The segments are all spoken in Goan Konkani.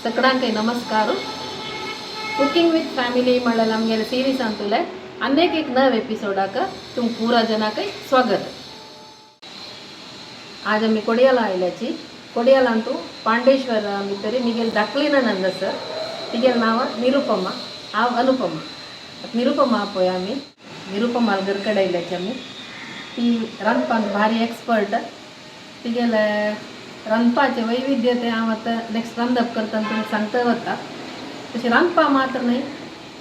सगळ्यांक नमस्कार. कुकिंग विथ फॅमिली म्हणल्यार आमगेले सिरीज अंतुले अनेक एक नव एपिसोडाक तुम पूरा जनाक स्वागत. आज आमी कोडियाला आयल्याची. कोडियालांतू पांडेश्वर भितर मिगेल धाकली नणंद आसा, तिगेल नांव निरुपमा, हांव अनुपमा. निरुपमा पळय आमी निरुपमा घरकडे आयल्याची आमी. ती रांदपाक भारी एक्सपर्ट. तिगेले रांदपाचें वैविध्य तें हांव आतां नेक्स्ट रांदप करतना तुमकां सांगता वता. तशें रांदपा मात्र न्हय,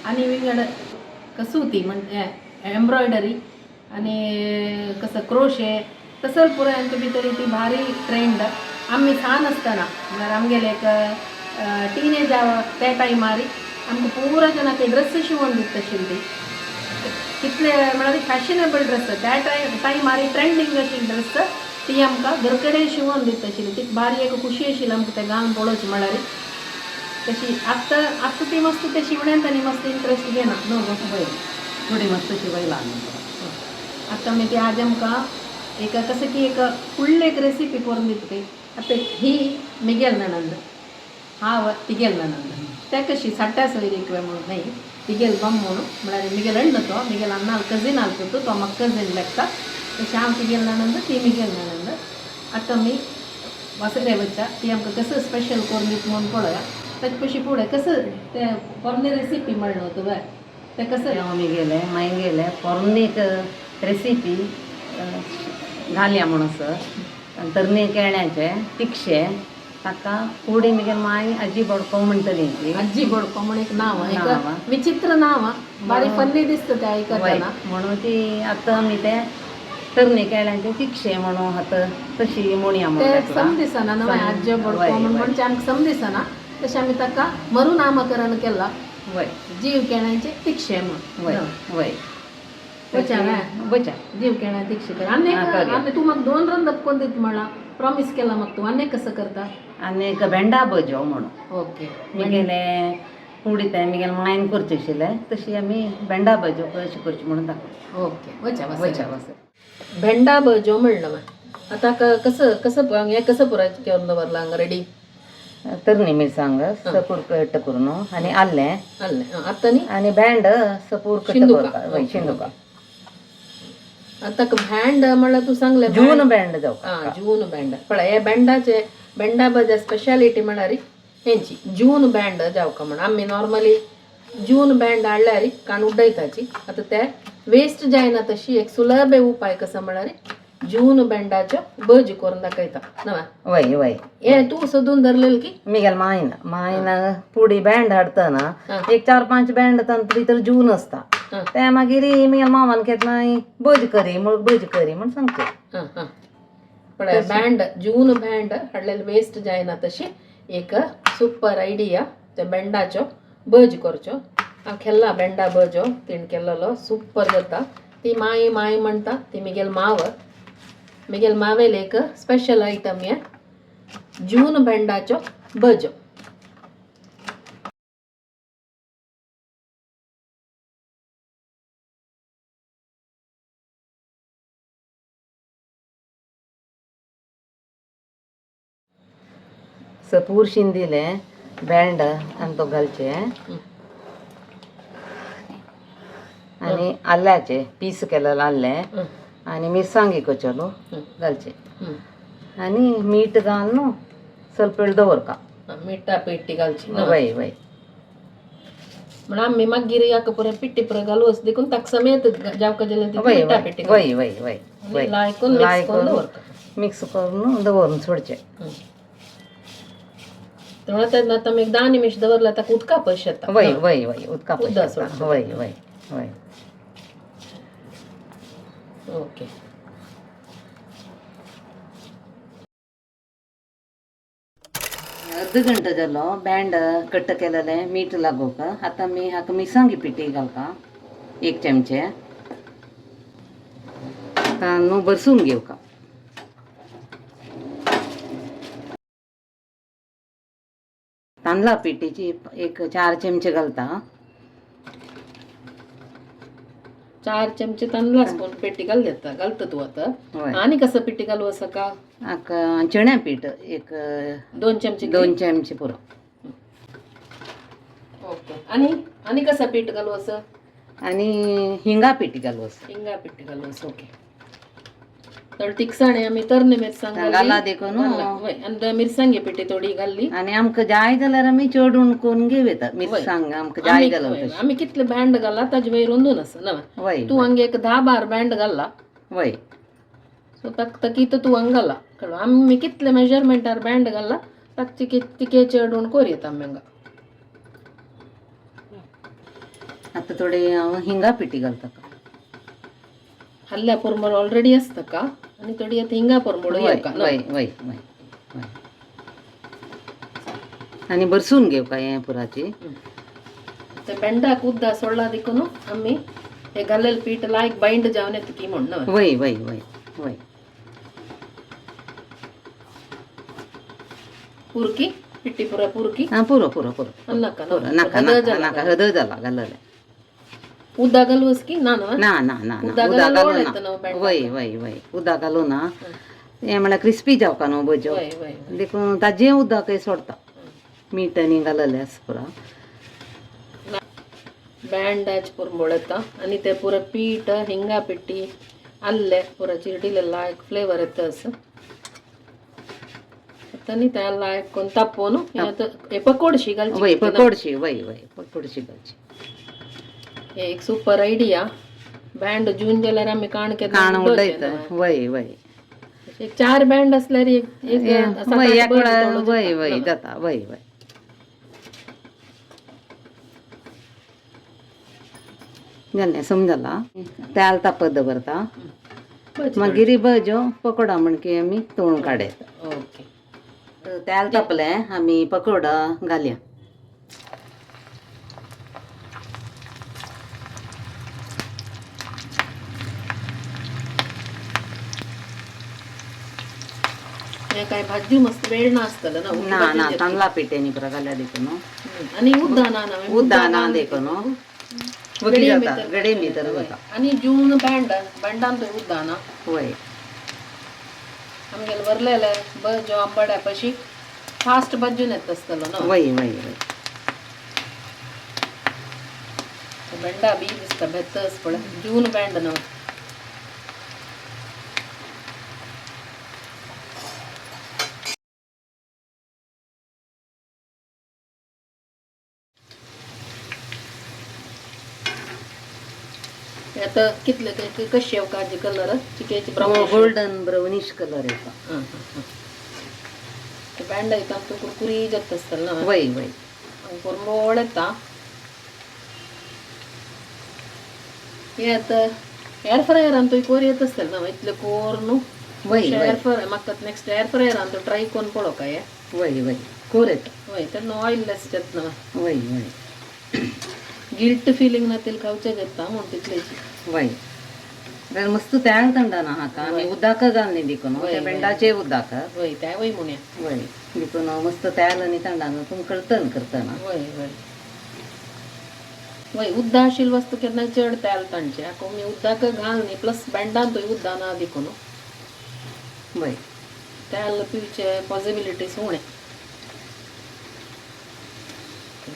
आनी विंगड कसुती म्हणजे एम्ब्रॉयडरी आनी कसं क्रोशे तसं पुराय भितर ती भारी ट्रेंड. आमी सान आसतना म्हळ्यार आमगेले एक टिनेज त्या टायमार आमकां पुरा जाणांक ड्रेस शिंवोन दिता आशिल्ली ती. कितले म्हळ्यार फॅशनेबल ड्रेस त्या टायमार ट्रेंडींग आशिल्ली ड्रेस ती आमकां घर कडेन शिंवोन दिता आशिल्ली. ती भारी एक खुशी आशिल्ली आमकां तें घालून पळोवची. म्हळ्यार तशी आतां आतां ती मस्त ते शिवण्यांत आनी मस्त इंट्रस्ट घेना न्हू गो? वय, थोडी मस्त शिवयला आमी. आतां आमी ती आज आमकां एक कसं की एक फुडली एक रेसिपी करून दिता ती. आतां ही मिगेल नणंद, हांव तिगेल नणंद. ते कशी साट्या सोयरीक म्हणून न्हय, तिगेल बम्मूण म्हळ्यार मिगेल अण्ण तो मिगेल अन्नाल कझीन आलतो, तो म्हाका कझीन लेखता. तशें हांव तिगेल नणंद, ती मिगेल नणंद. आतां आमी वासरे वच्चा, ती आमकां कसं स्पेशल करून दिता म्हणून पळोवया. ताचे पयलीं फुडें कसं ते पोरणी रेसिपी म्हणलो न्हू तुवें, तें कसं? हांव मिगेले मागेले पोरणी एक रेसिपी घालया म्हणून सर. तरणे केळ्याचे तिखशे, ताका पुडी मिगेल माय आजी बोडको म्हणटली ती. आजी बोडको म्हण एक नांव, एक नांव. विचित्र नांव, बारी फन्नी दिसता ते आयकतना. म्हणून ती आतां आमी ते तरणे केळ्याचे तिखशे म्हणून आतां तशी म्हणया ते म्हणून. सम दिसना न्हय आज्जो बोडको म्हण, म्हणजे आमकां सम दिसना. तशें आमी ताका मरुनामकरण केलां, जीव केळ्यांचे तिखशे म्हण. वय वय. वचा वचा. जीव केळ्या तिखशे कर आनी हा, करूया. आनी तूं म्हाका दोन रंदप कोण दिता म्हणला, प्रॉमीस केला म्हाका तूं. आनी कसं करता? आनी एक भेंडा भजो म्हणून. मिगेले पुडी ते मिगेले मायन करचे आशिल्ले, तशी आमी भेंडा भजो कशी करची म्हणून दाखय. ओके, वचा. वचा वचा. भेंडा भजो म्हणलं मग आता कसं कसं हें कसं पुराय करून दवरला हांगा रेडी? तरणी मिरसांग सपूर कट करून आनी आल्लें. आल्लें आतां न्ही. आनी भेंड सपूर कट शिंदुका. करपा. वय, शिंदुका. आतां भेंड म्हणल्यार तूं सांगलें जून भेंड जावपा. आं, जून भेंड. पळय, हे भेंडाचे भेंडा भज्या स्पेशालिटी म्हळ्यार हेंची जून भेंड जावका म्हण. आमी नॉर्मली जून भेंड हाडल्यार काण उडयताची. आतां ते वेस्ट जायना तशी एक सुलभ उपाय कसो म्हळ्यार जून भेंडाच्यो भजी करून दाखयता नवा. वय वय. हे तूं सोदून धरलेल की? मिगेल मायन मायन पुडी भेंड हाडटना एक चार पांच भेंड तांतूत भितर जून आसता. ते मागीर मिगेल मामान केन्नाय भज करी म्हण, भज करी म्हण सांगचे. हां हां, पळय, भेंड जून भेंड हाडलेले वेस्ट जायना तशी एक सुपर आयडिया, ते भेंडाच्यो भज करच्यो. हांव केल्ला भेंडा भजो, तिणें केल्लो सुपर जाता. ती माई माई म्हणटा, ती मिगेल माव. मिगेल मावेल एक स्पेशल आयटम हे जून भेंडाच्यो भजो. सपूर शिंदिले भेंड आनी तो घालचे आनी आल्याचे पीस केलेले आल्लें आनी मिरसांगी कोचलो घालचे आनी मीठ घाल न्हू, ಸ್ವಲ್ಪ वेळ दवरका. मिठा पिट्टी घालची. वय वय. म्हण आमी मागीर याका पुराय पिट्टी पुराय घालूस देखून ताका समेत जावका जाल्यार तितली मिठा पिट्टी वय वय वय वय. लायकून मिक्स करून दवरका. मिक्स करून दवरून सोडचे. तेन्ना तेन्ना आतां आमी एक 10 निमिश दवरला, ताका उदका पयशे येता. वय वय वय, उदका उदक पयशे. सोडचें. वय वय वय. ओके. अर्द घंटो जालो भेंड कट केलेलें मीठ लागोवक. आतां आमी हाका मिरसांगी पिठी घालता एक चमचे. आतां न्हू भरसून घेवका. तांदळा पिठीची एक 4 चमचे घालता. 4 चमचे तांदळा स्पून पेटी घाल देता घालता तूं आतां. वय. आनी कसं पिट्टी घालू आसा का? हाका चण्या पीठ एक 2 चमचे. 2 चमचे पुरो. ओके. आणि आणि कसा पीठ घालू असं? आणि हिंगा पीठ घालू असं. हिंगा पीठ घालू असं. ओके, तर तिखसाणे आमी तरणे मिरसांग घाला देखून. आणि मिरसांगे पिठी थोडी घाल्ली. आणि आमकां जाय जाल्यार आमी चेडून करून घेऊ येता मिरसांग आमकां जाय जाल्यार तशें. आमी कितले बँड घाला ताजे वयर रोंदून आसा ना. वय. तूं हांगा एक 10-12 बँड घाल्ला. वय. सो ताक तकीत तूं हांगा घाला कळ्ळो. आमी कितले मेजरमेंटार बँड घाल्ला ताक तिके तिके चेडून कोर येता आमी हांगा. आतां थोडी हांव हिंगा पिठी घालता. हल्ल्या पोरमोळ ऑलरेडी आसता का आनी थोडी आतां हिंगा पोरमोळ. वय वय वय वय वय. आनी भरसून घेवका हें पुराची. ते बेंडाक उद्दा सोडला देखून आमी हे घालेले पीठ लायक बाइंड जावन येता की म्हण न्हय. वय वय वय वय. पुरकी पिट्टी पुरा पुरकी. आं, पुरो पुरो पुरो. नाका. पुरो नाका नाका नाका, हद जाला घाललें. उद्दा घालूस की ना न्हय? ना ना ना ना. उदक उदक घालून घालू येता न्हू ना. बेंडाक. वय वय वय, उदक घालू ना हें म्हळ्यार क्रिस्पी जावका न्हू भज्यो. वय वय. देखून ताजें उदकय सोडता, मीठ आनी घाललें आसा पुरो. बँडाच पुरमोळ येता आनी ते पुरा पीठ हिंगा पिट्टी आल्ले पुरा चिरडिले लायक फ्लेवर येता असं. आतां न्ही त्या लायक कोण तापोवन हे आतां हे पकोडशी घालची. वय, पकोडशी, वय वय, पकोडशी घालची. हे एक सुपर आयडिया. बँड जून जाल्यार आमी काण केन्ना काण उडोवचें उडयता न्हय. वय वय. एक 4 बँड असल्यार एक एक सात वय आठ एक बरी वेळा तोडो वय जाता. वय जाता वय वय. जालें, समजला. तेल तापत दवरता. भजी. मागीर भज्यो पकोडा म्हणकी आमी तळून काडयता. ओके. तेल तापलें, आमी पकोडा घालया. हे काय भाजी मस्त वेळ नासतलो ना. ना ना, तांदळा पिठेनी पुरा घाल्या देखून. आनी उद्दा ना ना. उद्दा ना देखून वगी जाता, गडे भितर वता. आनी जून बँड बँडान तो उद्दा ना. वय. आमगेले वरलेले बज्यो आंबाड्या पशी फास्ट भाजून येता आसतलो ना. वय वय वय. बेंडा बी दिसता बेतस पळय जून बँड ना. आतां कितले कशे येवकाचे कलर चिकेचे ब्रावन? गोल्डन ब्राउनिश कलर येता. बँड येता आमकां कुरकुरी जाता आसतलो ना. वय वय. कोरमोळ येता. हे आतां एअर फ्रायरान तुवें कोर येता आसतलें ना इतलें कोर न्हू. वय वय. एअर फ्राय म्हाका नेक्स्ट एअर फ्रायरान तूं ट्राय करून पळोवका हे. वय वय, कोर येता. वय, तेन्ना ऑयल लेस जाता ना. वय वय. गिल्ट फिलिंग ना तेल खावचें जाता म्हूण तितलेची. वय, तर मस्त तेल थंडना हाका आमी उदक घालनी देखून त्या बेंडाचे उदक. वय, त्या वय म्हणया. वय, देखून मस्त तेल आनी थंडान तुमकां तन करतना. वय वय वय. उद्दा आशिल्ली वस्तू केन्ना चड तेल तांचे आमी उदक घालनी प्लस बेंडान तुवें उद्दा ना देखून. वय. तेल पिवचे पॉसिबिलिटीज उणें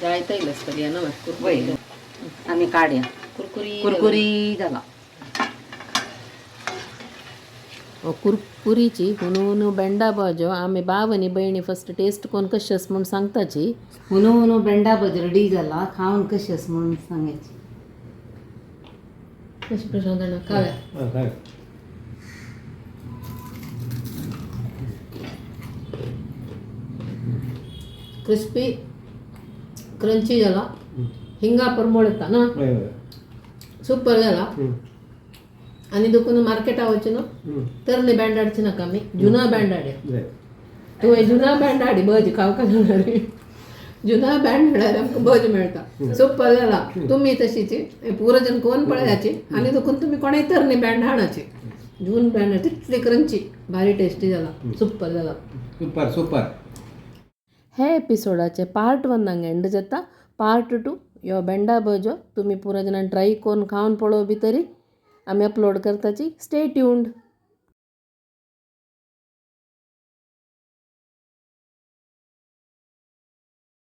जायते येयले आसतली न्हय. वय, आमी काडया. कुरकुरी. कुरकुरी जाला. कुरकुरीची हुनू बेंडा भाजो आमी भाव आनी भयणी फस्ट टेस्ट कोण कशें आसा म्हूण सांगताची. हुनू हुनू बेंडा भज रेडी जाला, खावन कशी आसा म्हणून सांगायची. कशें प्रशांत अण्णा, खाव्या? क्रिस्पी क्रंची जाला, हिंगा परमळ येता ना, सुपर जाला. आनी देखून मार्केटा वचून तरणे बँड हाडचे नाका, आमी जुना बँड हाडया. तुवें जुना बँड हाडी भज खावका जाणार, जुना बँड हाडल्यार आमकां भज मेळटा. सुपर जाला. तुमी तशीची पुरो जण कोण पळयाची आनी देखून तुमी कोणाय तरणे बँड हाडाची, जून बँड तितली क्रंची भारी टेस्टी जाला, सुपर जाला. Super super. हे एपिसोडाचे पार्ट 1 हांगा एंड जाता. पार्ट 2 यो बेंडा भजो तुमी पुरो जाणां ट्राय करून खावन पळोव बी तरी आमी अपलोड करताची. Stay tuned.